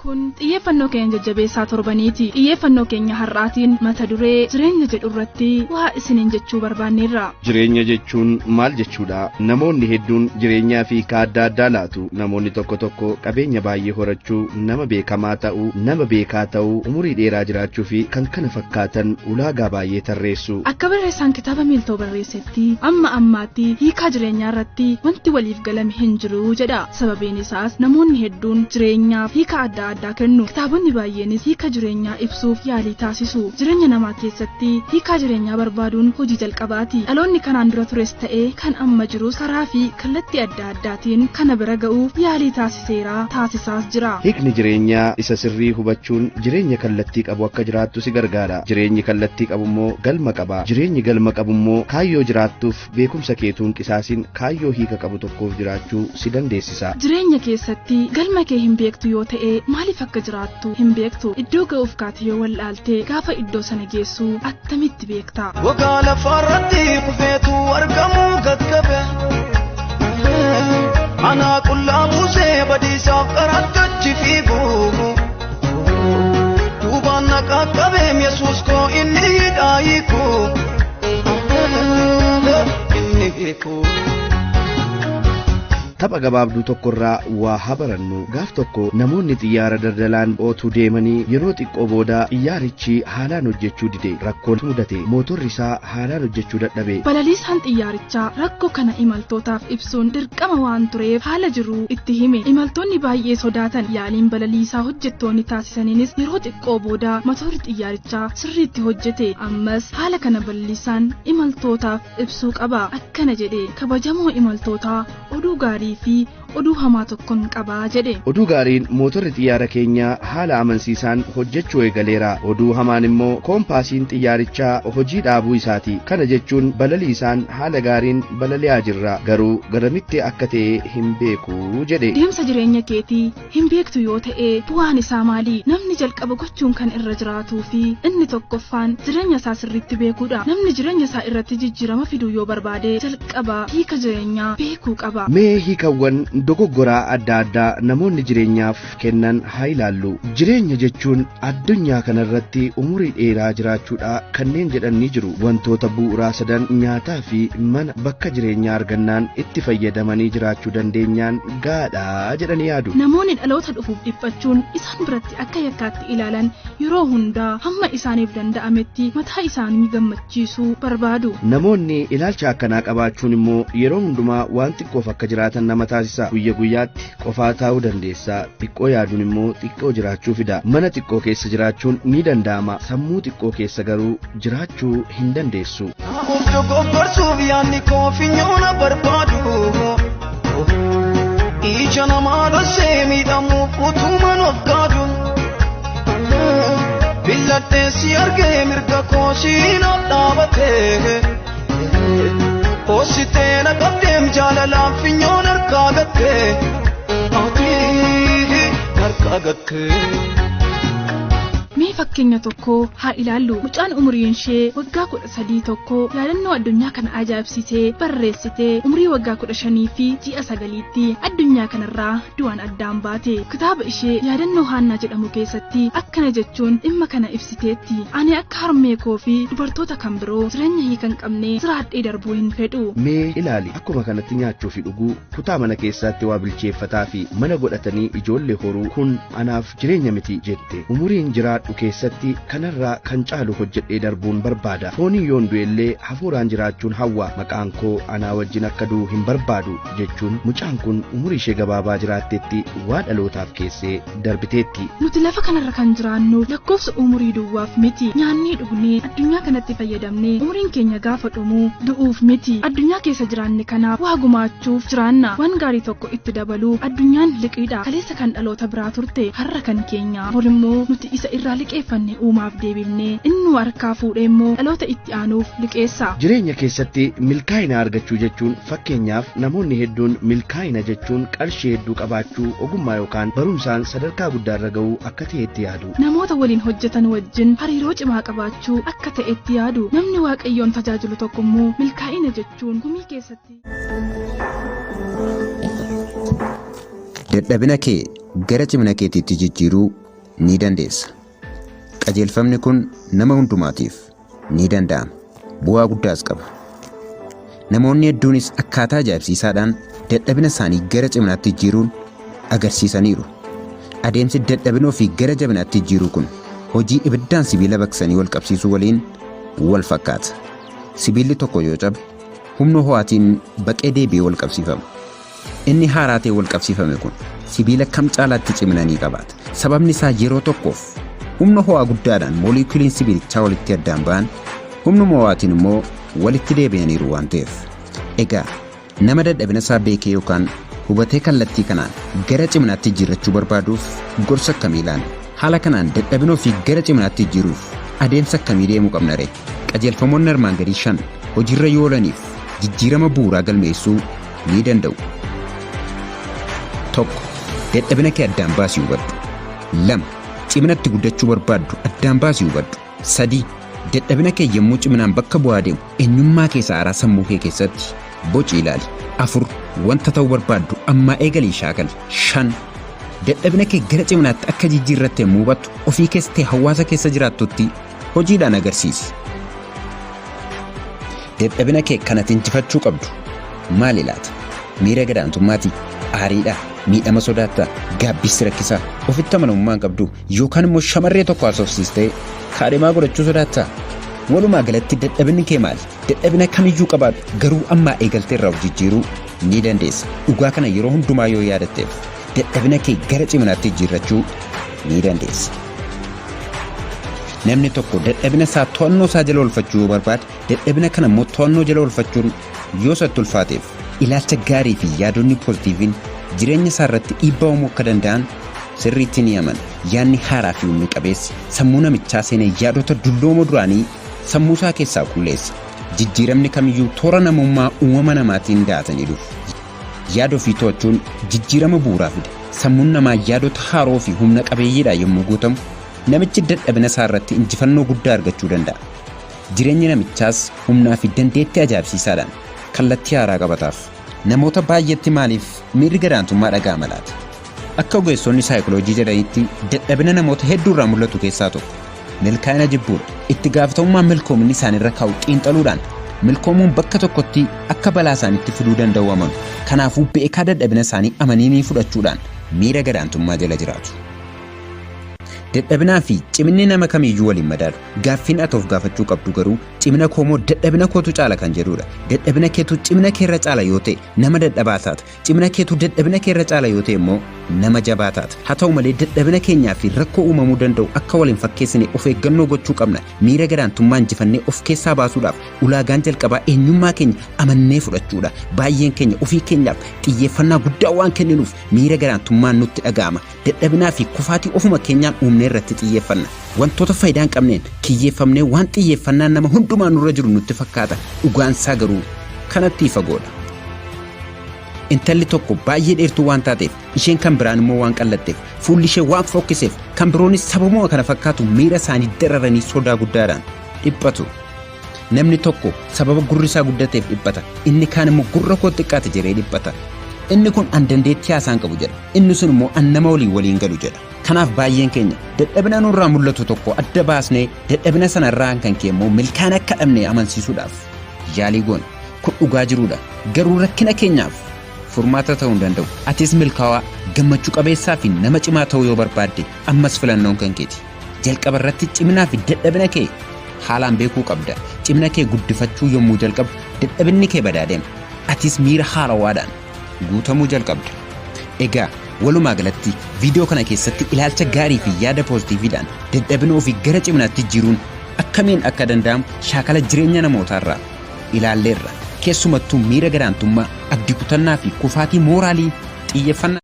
Kun xiyyeeffannoo keenya jajjabeessaa torbaniiti. Xiyyeeffannoo keenya har'aatiin mata duree jireenya jedhu irratti waa isiniin jechuu barbaanneerra. Jireenya jechuun maal jechuudha? Namoonni hedduun jireenyaa fi hiika adda addaa laatu. Namoonni tokko tokko qabeenya baay'ee horachuu, nama beekamaa ta'uu, nama beekaa ta'uu, umurii dheeraa jiraachuu fi kan kana fakkaatan ulaagaa baay'ee tarreessu. Akka barreessaan kitaaba miiltoo barreessetti amma ammaatti hiikaa jireenyaa irratti wanti waliif galame hin jiru jedha. Sababiin isaas namoonni hedduun jireenyaaf hiika adda addaa kennu. Kitaabonni baay'eenis hiika jireenyaa ibsuuf yaalii taasisu. Jireenya namaa keessatti hiikaa jireenyaa barbaaduun hojii jalqabaati. Dhaloonni kanaan dura tures ta'ee kan amma jirus karaa fi kallattii adda addaatiin kana bira ga'uuf yaalii taasiseera taasisaas jira. Hiikni jireenyaa isa sirrii hubachuun jireenya kallattii qabu akka jiraattu si gargaara. Jireenyi kallattii qabu immoo galma qaba. Jireenyi galma qabu immoo kaayyoo jiraattuuf beekumsa keetuun qisaasin kaayyoo hiika qabu tokkoof jiraachuu si dandeessisa. Jireenya keessatti galma kee hin beektu yoo ta'e maaliif akka jiraattu hin beektu. Iddoo ga'uuf kaate yoo wallaalte gaafa iddoo sana geessu attamitti beekta? Gogaa lafaarratti kufeetu argamuu gaggabe. Anaa qullaa buusee badiisaaf qarattachi fiigu. Duubaan na qaqqabeem Yesuus koo inni hidhaa hiiku. Inni hiiku. Tapha gabaabduu tokkorraa waa haa barannu. Gaaf tokko namoonni xiyyaara daldalaan ootuu deemanii yeroo xiqqoo booda xiyyaarichi haalaan hojjechuu dide. Rakkoon mudate. Mootorri isaa haalaan hojjechuu dadhabe. Balaliisaan xiyyaarichaa rakkoo kana imaltootaaf ibsuun dirqama waan tureef haala jiru itti hime. Imaltoonni baay'ee sodaatan yaaliin balaliisaa hojjettoonni taasisaniinis yeroo xiqqoo booda motorri xiyyaarichaa sirriitti hojjete. Ammas haala kana balaliisaan imaltootaaf ibsuu qaba. Akkana jedhe kabajamoo imaltootaa oduu gaarii fi oduu hamaa tokkon qabaa jedhe. Oduu gaariin mootorri xiyyaara keenyaa haala amansiisaan hojjechuu eegaleera. Oduu hamaan immoo koompaasiin xiyyaarichaa hojii dhaabuu isaati. Kana jechuun balaliisaan haala gaariin balali'aa jirra. Garuu garamitti akka ta'e hin beeku jedhe. Deemsa jireenya keetii hin beektu yoo ta'e bu'aan isaa maali? Namni jalqaba gochuun kan irra jiraatuu fi inni tokkoffaan jireenya isaa sirriitti beekuudha. Namni jireenya isaa irratti jijjiirama fiduu yoo barbaade jalqaba hiika jireenyaa beekuu qaba. Mee hiikawwan dogoggoraa adda addaa namoonni jireenyaaf kennan haa ilaallu. Jireenya jechuun addunyaa kanarratti umurii dheeraa jiraachuudha kanneen jedhan ni jiru. Wantoota bu'uuraa sadan nyaataa fi mana bakka jireenyaa argannaan itti fayyadamanii jiraachuu dandeenyaan gaadha jedhanii yaadu. Namoonni dhaloota dhufuuf dhiphachuun isaan biratti akka yakkaatti ilaalan yeroo hundaa hamma isaaniif danda'ametti mataa isaanii gammachiisuu barbaadu. Namoonni ilaalcha akkanaa qabaachuun immoo yeroo hundumaa waan xiqqoof akka jiraatan nama taasisa. Guyya guyyaatti qofaa taa'uu dandeessa. Xiqqoo yaaduun immoo xiqqoo jiraachuu fida. Mana xiqqoo keessa jiraachuun ni danda'ama. Sammuu xiqqoo keessa garuu jiraachuu hin dandeessu. Of dogoggorsuuf yaadni koo finyoona barbaadu. Ija namaa dhoksee miidhamuuf utuman of gaadu. Billadhee si argee mirga koo siin ol dhaabatee. Hoositee na qabdeem jaalalaan finyoon harkaa gattee. Ati harkaa gattee. Mee fakkeenya tokko haa ilaallu. Mucaan umuriin ishee waggaa 13 tokko yaadannoo addunyaa kana ajaa'ibsiisee barreessitee umurii waggaa 15 fi ji'a 9tti addunyaa kanarraa du'aan addaan baate. Kitaaba ishee yaadannoo Haannaa jedhamu keessatti akkana jechuun dhimma kana ibsiteetti. Ani akka harmee koo fi dubartoota kan biroo jireenya hiika hin qabne jiraadhee darbuu hin fedhu. Mee ilaali akkuma kanatti nyaachuu fi dhuguu kutaa mana keessaatti waa bilcheeffataa fi mana godhatanii ijoollee horuu kun anaaf jireenya miti jette. Umuriin jiraadhu keessatti kanarraa kan caalu hojjedhee darbuun barbaada. Fooniin yoon du'ellee hafuuraan jiraachuun hawwa. Maqaan koo anaa wajjin akka du'u hin barbaadu jechuun mucaan kun umurii ishee gabaabaa jiraattetti waa dhalootaaf keessee darbiteetti. Nuti lafa kanarra kan jiraannu lakkoofsa umurii duwwaaf miti. Nyaannee dhugnee addunyaa kanatti fayyadamnee umuriin keenya gaafa dhumu du'uuf miti. Addunyaa keessa jiraanne kanaaf waa gumaachuuf jiraanna. Waan gaarii tokko itti dabaluu addunyaan liqiidha. Kaleessa kan dhaloota biraa turte har'a kan keenya. Borimmoo nuti isa irraa liqeeffanne uumaaf deebifnee inni harkaa fuudhee immoo dhaloota itti aanuuf liqeessa. Jireenya keessatti milkaa'ina argachuu jechuun fakkeenyaaf namoonni hedduun milkaa'ina jechuun qarshii hedduu qabaachuu ogummaa yookaan barumsaan sadarkaa guddaarra ga'uu akka ta'etti yaadu. Namoota waliin hojjetan wajjin hariiroo cimaa qabaachuu akka ta'etti yaadu. Namni Waaqayyoon tajaajilu tokko immoo milkaa'ina jechuun gumii keessatti. Dadhabina kee gara cimina keetiitti jijjiiruu ni dandeessa. Qajeelfamni kun nama hundumaatiif ni danda'ama. Bu'aa guddaas qaba. Namoonni hedduunis akkaataa ajaa'ibsiisaadhaan dadhabina isaanii gara ciminaatti jijjiiruun agarsiisaniiru. Adeemsi dadhabina ofii gara jabinaatti jijjiiruu kun hojii ibiddaan sibiila baqsanii wal qabsiisuu waliin wal fakkaata. Sibiilli tokko yoo cabe humna ho'aatiin baqee deebi'ee wal qabsiifama. Inni haaraa ta'e wal qabsiifame kun sibiila kam caalaatti cimina ni qabaata. Sababni isaa yeroo tokkoof humna ho'aa guddaadhaan moolekuliin sibiilichaa walitti addaan ba'an humnuma ho'aatiin immoo walitti deebi'aniiru waan ta'eef. Egaa nama dadhabina isaa beekee yookaan hubatee kallattii kanaan gara ciminaatti jijjiirrachuu barbaaduuf gorsa akkamii laanna? Haala kanaan dadhabina ofii gara ciminaatti jijjiiruuf adeemsa akkamii deemuu qabna ree? Qajeelfamoonni armaan gadii 5 hojiirra yoo oolaniif jijjiirama bu'uuraa galmeessuu ni danda'u. 1. Dadhabina kee addaan baasii hubadhu. 2. Ciminatti guddachuu barbaaddu addaan baasii hubadhu. 3. Dadhabina kee yommuu ciminaan bakka bu'aa deemu eenyummaa kee haaraa sammuu kee keessatti boci ilaali. 4. Wanta ta'uu barbaaddu ammaa eegalii shaakali. 5. Dadhabina kee gara ciminaatti akka jijjiirratte yommuu hubattu ofii keessa ta'e hawaasa keessa jiraattutti hojiidhaan agarsiisi. Dadhabina kee kan ati injifachuu qabdu maali laata? Miira gadaantummaatii? Aariidhaa? Miidhama sodaattaa? Gaabbisi rakkisaa? Ofitti amanamummaa hin qabdu? Yookaan immoo shamarree tokko haasofsiistee kaadhimaa godhachuu sodaattaa? Walumaa galatti dadhabinni kee maali? Dadhabina kamiyyuu qabaadhu garuu ammaa eegaltee irraa of jijjiiruu ni dandeessa. Dhugaa kana yeroo hundumaa yoo yaadatteef dadhabina kee gara ciminaatti jijjiirrachuu ni dandeessa. Namni tokko dadhabina isaa to'annoo isaa jala oolfachuu yoo barbaade, dadhabina kana immoo to'annoo jala oolfachuun yoo isatti ulfaateef, ilaalcha gaarii fi yaadonni poozitiiviin jireenya isaa irratti dhiibbaa uumuu akka danda'an sirriitti ni amana. Yaadni haaraa fi humni qabeessi sammuu namichaa seenee yaadota dulloomoo duraanii sammuu isaa keessaa qulleessa. Jijjiiramni kamiyyuu toora namummaa uumama namaatiin da'atanii dhufu. Yaada ofii to'achuun jijjiirama bu'uuraa fida. Sammuun namaa yaadota haaroo fi humna qabeeyyiidhaan yommuu guutamu, namichi dadhabina isaa irratti injifannoo guddaa argachuu danda'a. Jireenyi namichaas humnaa fi dandeettii ajaa'ibsiisaadhaan kallattii haaraa qabataaf. Namoota baay'eetti maaliif miirri gadaantummaa dhaga'ama laata? Akka ogeessonni saayikoloojii jedhanitti dadhabina namoota hedduu irraa mul'atu keessaa tokko milkaa'ina jibbuudha. Itti gaafatamummaa milkoominni isaanirra kaa'u xiinxaluudhaan milkoomuun bakka tokkotti akka balaa isaanitti fiduu danda'u amanu. Kanaafuu beekaa dadhabina isaanii amanii fudhachuudhaan miira gadaantummaa jala jiraatu. Dadhabinaa fi ciminni nama kamiiyyuu waliin madaalu. Gaaffiin ati of gaafachuu qabdu garuu cimina koo moo dadhabina kootu caala kan jedhudha. Dadhabina keetu cimina keerra caala yoo ta'e nama dadhabaa taata. Cimina keetu dadhabina keerra caala yoo ta'e immoo nama jabaa taata. Haa ta'u malee dadhabina keenyaa fi rakkoo uumamuu danda'u akka waliin fakkeessine of eeggannoo gochuu qabna. Miira gadaantummaa injifannee of keessaa baasuudhaaf ulaagaan jalqabaa eenyummaa keenya amannee fudhachuudha. Baay'een keenya ofii keenyaaf xiyyeeffannaa guddaa waan kenninuuf miira gadaantummaan nutti dhaga'ama. Dadhabinaa fi kufaatii ofuma keenyaan uumnee irratti xiyyeeffanna. Wantoota faayidaa hin qabneen kiyyeeffamnee waan xiyyeeffannaan nama hundumaa nurra jiru nutti fakkaata. Dhugaansaa garuu kanatti fagoodha. Intalli tokko baay'ee dheertuu waan taateef, isheen kan biraan immoo waan qallatteef, fuulli ishee waan fokkiseef, kan biroonis sababuma kana fakkaatu miira isaanii dararanii sodaa guddaadhaan dhiphatu. Namni tokko sababa gurri isaa guddateef dhiphata. Inni kaan immoo gurra koo xiqqaate jedhee dhiphata. Inni kun an dandeettii haasaan qabu jedha. Inni sun immoo an nama waliin waliin galu jedha. Kanaaf baay'een keenya dadhabina nurraa mul'atu tokko adda baasnee dadhabina sanarraa kan ka'e immoo milkaa'ina akka dhabne amansiisuudhaaf yaalii goona. Kun dhugaa jiruudha. Garuu rakkina keenyaaf furmaata ta'uu hin danda'u. Atis milkaa'aa, gammachuu qabeessaa fi nama cimaa ta'uu yoo barbaadde ammas filannoon kan keeti. Jalqaba irratti ciminaa fi dadhabina kee haalaan beekuu qabda. Cimina kee guddifachuu yommuu jalqabdu dadhabinni kee badaa deema. Atis miira haarawaadhaan guutamuu jalqabda. Egaa walumaa galatti viidiyoo kana keessatti ilaalcha gaarii fi yaada poozitiiviidhaan dadhabina ofii gara ciminaatti jijjiiruun akkamiin akka danda'amu shaakala jireenya namootaarraa ilaalleerra. Keessumattuu miira gadaantummaa, abdii kutannaa fi kufaatii mooraalii xiyyeeffannaa.